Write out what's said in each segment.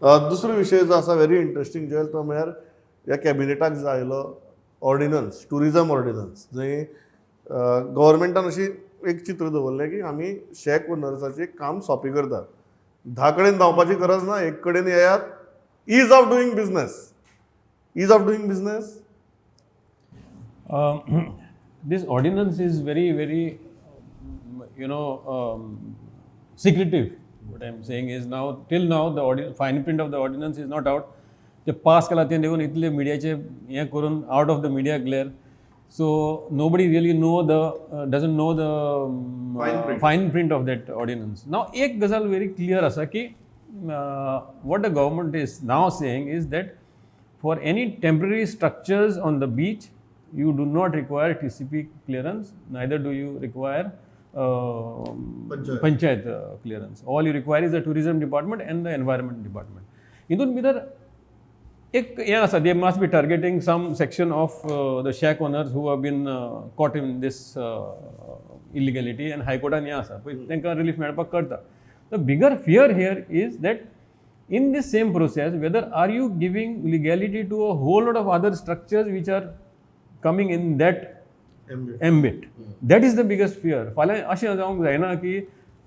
दुसरो विशय जो आसा व्हेरी इंट्रस्टींग जोएल, तो म्हळ्यार ह्या कॅबिनेटाक जो आयलो ऑर्डिनन्स, ट्युरिजम ऑर्डिनन्स, जंय गव्हर्मेंटान अशी एक चित्र दवरलें की आमी शॅक ओनर्साचें काम सोंपें करतात, 10 कडेन धांवपाची गरज ना, एक कडेन येयात. Ease of doing business, ease of doing business. This ordinance is very, very, secretive. What I'm saying is now, till now, the fine print of the ordinance is not out. ते पास केला तें देखून इतले मिडियाचे हें करून out of the media glare, so nobody really know the doesn't know the Fine print. Fine print of that ordinance. Now एक गजाल very clear आसा की what the government is now saying is that for any temporary structures on the beach, you do not require TCP clearance, neither do you require Panchayat. Panchayat clearance. All you require is the tourism department and the environment department. हितून भितर एक हें आसा, they must be targeting some section of the shack owners who have been caught in this illegality, आनी हायकोर्टान हें आसा पळय, तांकां रिलीफ मेळपाक करता. The bigger fear here is that in this same process, whether are you giving legality to a whole lot of other structures which are coming in that ambit. That is the biggest fear. फाल्यां अशें जावंक जायना की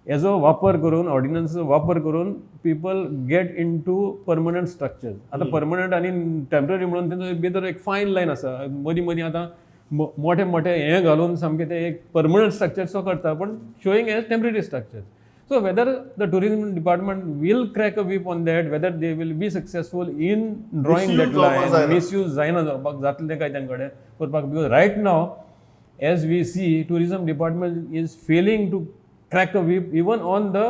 हेजो वापर करून, ऑर्डिनन्सचो वापर करून people get into permanent structures. आतां परमनंट आनी टेम्पररी म्हणून तेंचो भितर एक फायन लायन आसा. मदीं मदीं आतां मोठे मोठे हें घालून सामकें ते एक परमनंट स्ट्रक्चर सो करता, पण showing as temporary structure. So whether the tourism department will crack a whip on that, whether they will be successful in drawing Misuse that जावपाक line, जायना. Misuse जायना जावपाक, जातलें काय तांचे कडेन करपाक, because right now, as we see, tourism department is failing to crack a whip even on the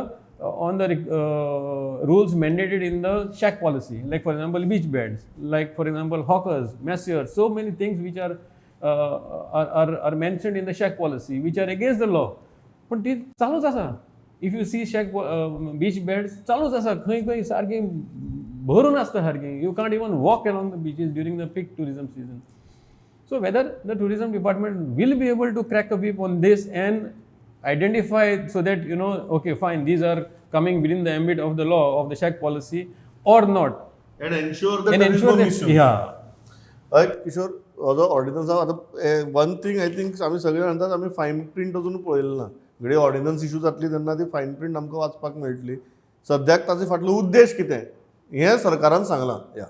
rules mandated in the shack policy, like, for example, beach beds, like, for example, hawkers, masseurs, so many things which are mentioned in the shack policy, which are against the law. पण ती चालूच आसा. If you see shack, beach beds चालूच आसा, खंय खंय सारकी भरून आसता सारकी. You can't even walk along the beaches during the peak tourism season. So whether the tourism department will be able to crack a whip on this and identify so that okay, fine, these are coming within the ambit of the law of the shack policy or not, and ensure that and there is ensure no that misuse. हय किशोर, हो जो ordnance आसा आतां, one thing I think आमी सगळे म्हणटात, आमी fine print अजून पळयलें ना. घडये ऑर्डिनन्स इशू जातली तेन्ना ती फायन प्रिंट आमकां वाचपाक मेळटली. सद्याक ताचे फाटलो उद्देश कितें हें सरकारान सांगलां या.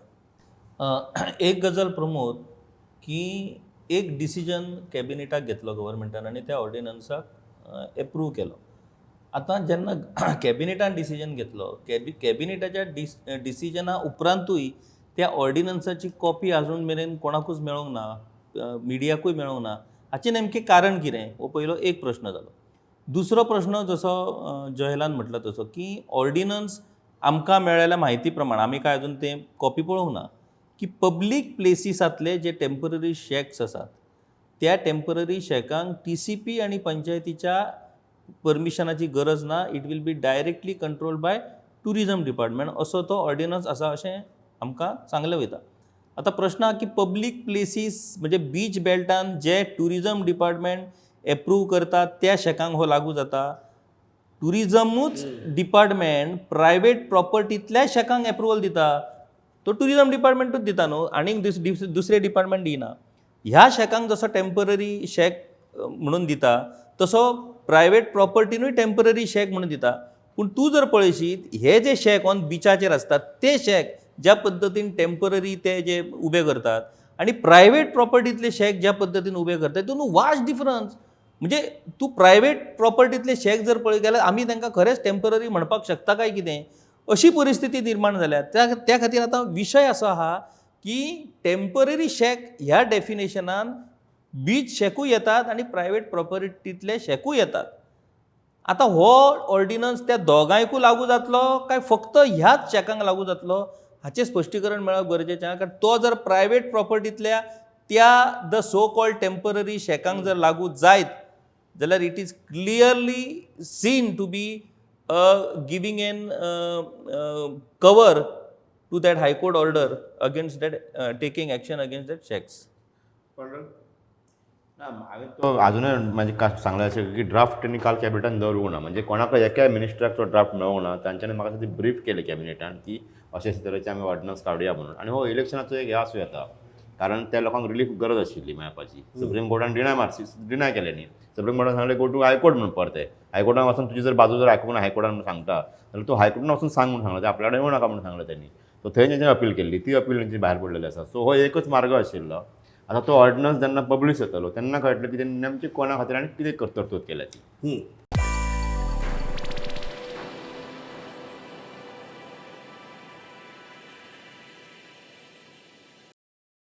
एक गजाल प्रमोद, की एक डिसिजन कॅबिनेटाक घेतलो गव्हर्मेंटान आनी त्या ऑर्डिनन्साक एप्रूव केलो. आतां जेन्ना कॅबिनेटान डिसिजन घेतलो, कॅबिनेटाच्या डिसिजना उपरांतूय त्या ऑर्डिनन्साची कॉपी अजून मेरेन कोणाकूच मेळोंक ना, मिडियाकूय मेळोंक ना, हाचें नेमकें कारण कितें, हो पयलो एक प्रश्न जालो. दुसरो प्रश्न, जसो जॉयलान म्हटलो तसो की ऑर्डिनन्स आमकां मेळ्ळेल्या म्हायती प्रमाण, आमी काय अजून तें कॉपी पळोवंक ना, की पब्लीक प्लेसीसांतले जे टेंपररी शॅक्स आसात, त्या टेंपररी शॅकांक टीसीपी आनी पंचायतीच्या परमिशनाची गरज ना. It will be directly controlled by tourism department असो तो ऑर्डिनन्स आसा अशें आमकां सांगलें वयता. आतां प्रश्न आहा की पब्लीक प्लेसीस म्हणजे बीच बेल्टान जे ट्युरिजम डिपार्टमेंट एप्रूव करता त्या शॅकांक हो लागू जाता. ट्युरिजमूच डिपार्टमेंट प्रायवेट प्रॉपर्टींतल्या शॅकांक एप्रुवल दिता, तो ट्युरिजम डिपार्टमेंटूच दिता न्हू, आनीक दुसरे डिपार्टमेंट दिना. ह्या शॅकांक जसो टेंपररी शॅक म्हणून दिता, तसो प्रायवेट प्रॉपर्टीनूय टेंपररी शॅक म्हणून दिता. पूण तूं जर पळयशीत, हे जे शॅक ऑन बिचाचेर आसतात, ते शॅक ज्या पद्दतीन टेंपररी ते जे उबे करतात आनी प्रायवेट प्रॉपर्टींतले शॅक ज्या पद्दतीन उबे करतात, तितून वास्ट डिफरन्स. म्हणजे तूं प्रायवेट प्रॉपर्टींतले शॅक जर पळयत जाल्यार आमी तांकां खरेंच टेंपररी म्हणपाक शकता काय कितें, अशी परिस्थिती निर्माण जाल्या. त्या खातीर आतां विशय असो आहा की टेंपररी शॅक ह्या डेफिनेशनान बीच शॅकूय येतात आनी प्रायवेट प्रॉपर्टींतले शॅकूय येतात. आतां हो ऑर्डिनन्स त्या दोगांयकूय लागू जातलो काय फक्त ह्याच शॅकांक लागू जातलो, हाचें स्पश्टीकरण मेळप गरजेचें आहा. कारण तो जर प्रायवेट प्रॉपर्टींतल्या त्या the so called temporary शॅकांक जर लागू जायत जाल्यार it is clearly seen to be giving an cover to that High Court order against that, taking action against that shacks. ना, हांवें तो अजुनूय म्हणजे सांगलें अशें की ड्राफ्ट तेणी काल कॅबिनेटान दवरूंक ना, म्हणजे कोणाक एकाय मिनिस्टराक तो ड्राफ्ट मेळोंक ना. तांच्यांनी म्हाका दिसता ती ब्रीफ केली कॅबिनेटान की अशे अशे तरेचे आमी ऑर्डिनन्स काडुया म्हणून. आनी हो इलेक्शनाचो एक हे आसूं येता, कारण त्या लोकांक रिलीफ गरज आशिल्ली मेळपाची. सुप्रीम कोर्टान डिनाय मारची, डिनाय केलें न्ही. सुप्रीम कोर्टान सांगलें गो टू हायकोर्ट म्हणून, परतें हायकोर्टान वचून तुजी जर बाजू जर आयकूंक ना हायकोर्टान म्हणून सांगता जाल्यार तूं हायकोर्टान वचून सांग म्हणून सांगलें, ते आपल्या कडेन येवं नाका म्हणून सांगलें तेणी. सो थंय तेंच्यानी अपील केल्ली, ती अपील तेंची भायर पडलेली आसा. सो हो एकच मार्ग आशिल्लो. आतां तो ऑर्डिनन्स जेन्ना पब्लीश जातलो तेन्ना कळटलें की तेणी नेमकी कोणा खातीर आनी कितें तरतूद केल्या ती.